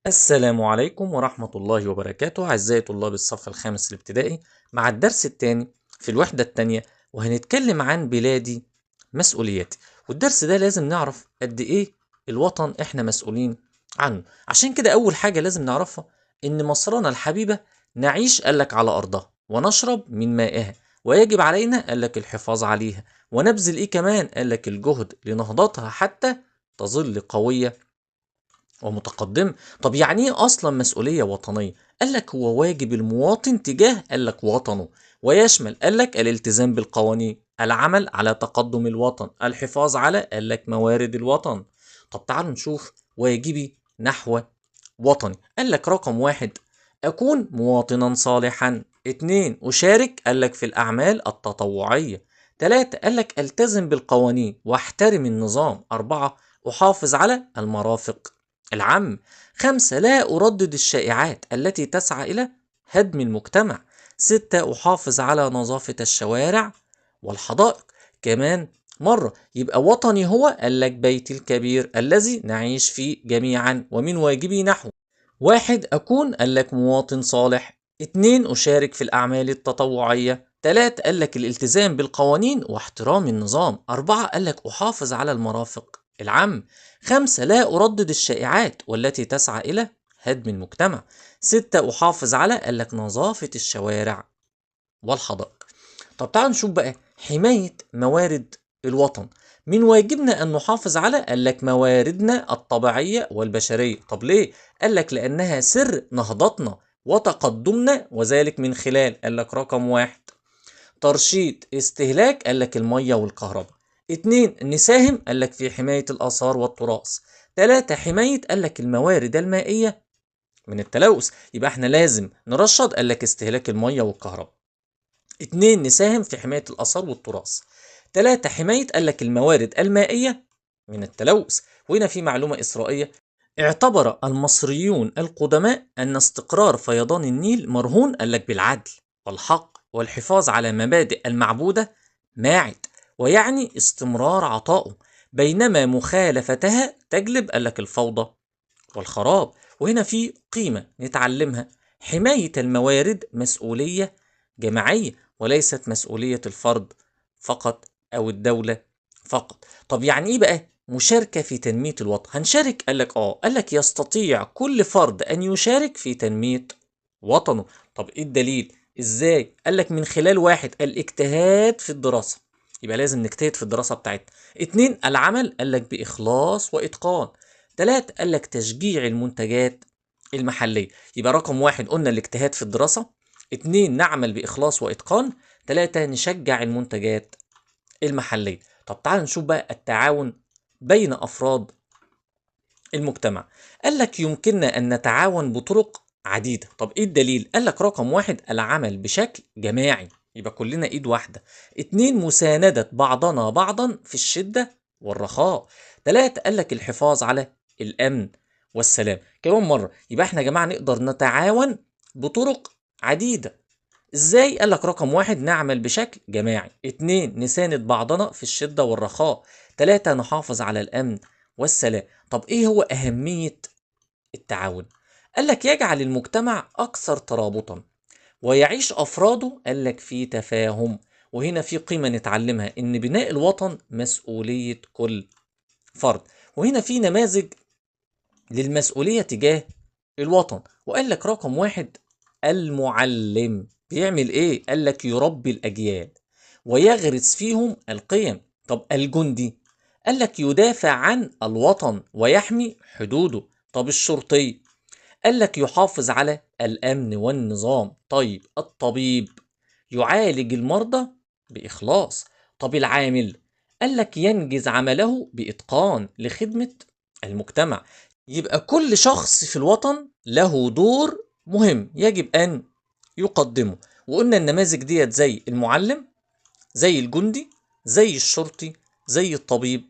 السلام عليكم ورحمة الله وبركاته أعزائي طلاب الصف الخامس الابتدائي، مع الدرس الثاني في الوحدة الثانية، وهنتكلم عن بلادي مسؤولياتي. والدرس ده لازم نعرف قد إيه الوطن إحنا مسؤولين عنه. عشان كده أول حاجة لازم نعرفها إن مصرنا الحبيبة نعيش قالك على أرضها ونشرب من مائها، ويجب علينا قالك الحفاظ عليها، ونبذل إيه كمان قالك الجهد لنهضتها حتى تظل قوية ومتقدم. طب يعني ايه اصلا مسؤولية وطنية؟ قالك هو واجب المواطن تجاه قالك وطنه، ويشمل قالك الالتزام بالقوانين، العمل على تقدم الوطن، الحفاظ على قالك موارد الوطن. طب تعالوا نشوف واجبي نحو وطني. قالك رقم 1 اكون مواطنا صالحا، 2 اشارك قالك في الاعمال التطوعية، 3 قالك التزم بالقوانين واحترم النظام، 4 احافظ على المرافق العام، 5 لا أردد الشائعات التي تسعى إلى هدم المجتمع، 6 أحافظ على نظافة الشوارع والحدائق. كمان مرة يبقى وطني هو قالك بيتي الكبير الذي نعيش فيه جميعا، ومن واجبي نحو 1 أكون قالك مواطن صالح، 2 أشارك في الأعمال التطوعية، 3 قالك الالتزام بالقوانين واحترام النظام، 4 قالك أحافظ على المرافق العام، 5 لا أردد الشائعات والتي تسعى إلى هدم المجتمع، 6 أحافظ على قالك نظافة الشوارع والحدائق. طب تعالوا نشوف بقى حماية موارد الوطن. من واجبنا أن نحافظ على قالك مواردنا الطبيعية والبشرية. طب ليه؟ قالك لأنها سر نهضتنا وتقدمنا، وذلك من خلال قالك رقم 1 ترشيد استهلاك قالك المية والكهرباء، 2 نساهم قالك في حماية الآثار والتراث، 3 حماية قالك الموارد المائية من التلوث. يبقى احنا لازم نرشد قالك استهلاك المية والكهرباء، 2 نساهم في حماية الآثار والتراث، 3 حماية قالك الموارد المائية من التلوث. وهنا في معلومة إسرائيلية: اعتبر المصريون القدماء أن استقرار فيضان النيل مرهون قالك بالعدل والحق والحفاظ على مبادئ المعبودة ماعت، ويعني استمرار عطائه، بينما مخالفتها تجلب قالك الفوضى والخراب. وهنا في قيمة نتعلمها: حماية الموارد مسؤولية جماعية وليست مسؤولية الفرد فقط أو الدولة فقط. طب يعني إيه بقى مشاركة في تنمية الوطن؟ هنشارك قالك قالك يستطيع كل فرد أن يشارك في تنمية وطنه. طب إيه الدليل؟ إزاي؟ قالك من خلال 1 الاجتهاد في الدراسة، يبقى لازم نجتهد في الدراسة بتاعتنا، 2 العمل قالك بإخلاص وإتقان، 3 قالك تشجيع المنتجات المحلية. يبقى رقم 1 قلنا الاجتهاد في الدراسة، 2 نعمل بإخلاص وإتقان، 3 نشجع المنتجات المحلية. طب تعال نشوف بقى التعاون بين أفراد المجتمع. قالك يمكننا أن نتعاون بطرق عديدة. طب إيه الدليل؟ قالك رقم 1 العمل بشكل جماعي، يبقى كلنا ايد واحدة، 2 مساندة بعضنا بعضا في الشدة والرخاء، 3 قالك الحفاظ على الأمن والسلام. كمان مرة يبقى احنا يا جماعة نقدر نتعاون بطرق عديدة. ازاي؟ قالك رقم 1 نعمل بشكل جماعي، 2 نساند بعضنا في الشدة والرخاء، 3 نحافظ على الأمن والسلام. طب ايه هو أهمية التعاون؟ قالك يجعل المجتمع أكثر ترابطا ويعيش أفراده قالك في تفاهم. وهنا في قيمة نتعلمها، إن بناء الوطن مسؤولية كل فرد. وهنا في نماذج للمسؤولية تجاه الوطن. وقالك رقم 1 المعلم بيعمل إيه؟ قالك يربي الأجيال ويغرس فيهم القيم. طب الجندي قالك يدافع عن الوطن ويحمي حدوده. طب الشرطي قالك يحافظ على الأمن والنظام. طيب الطبيب يعالج المرضى بإخلاص. طب العامل قالك ينجز عمله بإتقان لخدمة المجتمع. يبقى كل شخص في الوطن له دور مهم يجب أن يقدمه. وقلنا النماذج ديت زي المعلم، زي الجندي، زي الشرطي، زي الطبيب،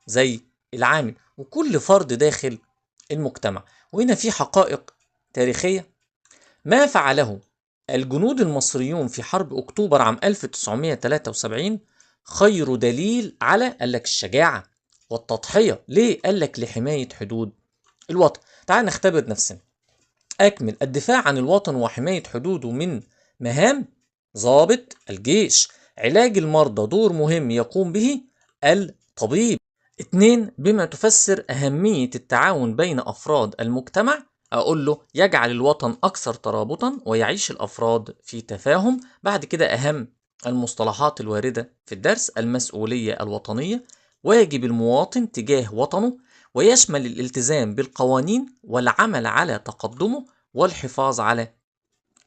زي العامل، وكل فرد داخل المجتمع. وهنا في حقائق تاريخية: ما فعله الجنود المصريون في حرب أكتوبر عام 1973 خير دليل على قالك الشجاعة والتضحية. ليه؟ قالك لحماية حدود الوطن. تعال نختبر نفسنا. أكمل: الدفاع عن الوطن وحماية حدوده من مهام ضابط الجيش. علاج المرضى دور مهم يقوم به الطبيب. 2، بما تفسر أهمية التعاون بين أفراد المجتمع؟ أقول له يجعل الوطن أكثر ترابطا ويعيش الأفراد في تفاهم. بعد كده أهم المصطلحات الواردة في الدرس: المسؤولية الوطنية، واجب المواطن تجاه وطنه، ويشمل الالتزام بالقوانين والعمل على تقدمه والحفاظ على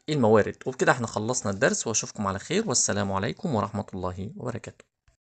الموارد. وبكده احنا خلصنا الدرس، واشوفكم على خير، والسلام عليكم ورحمة الله وبركاته.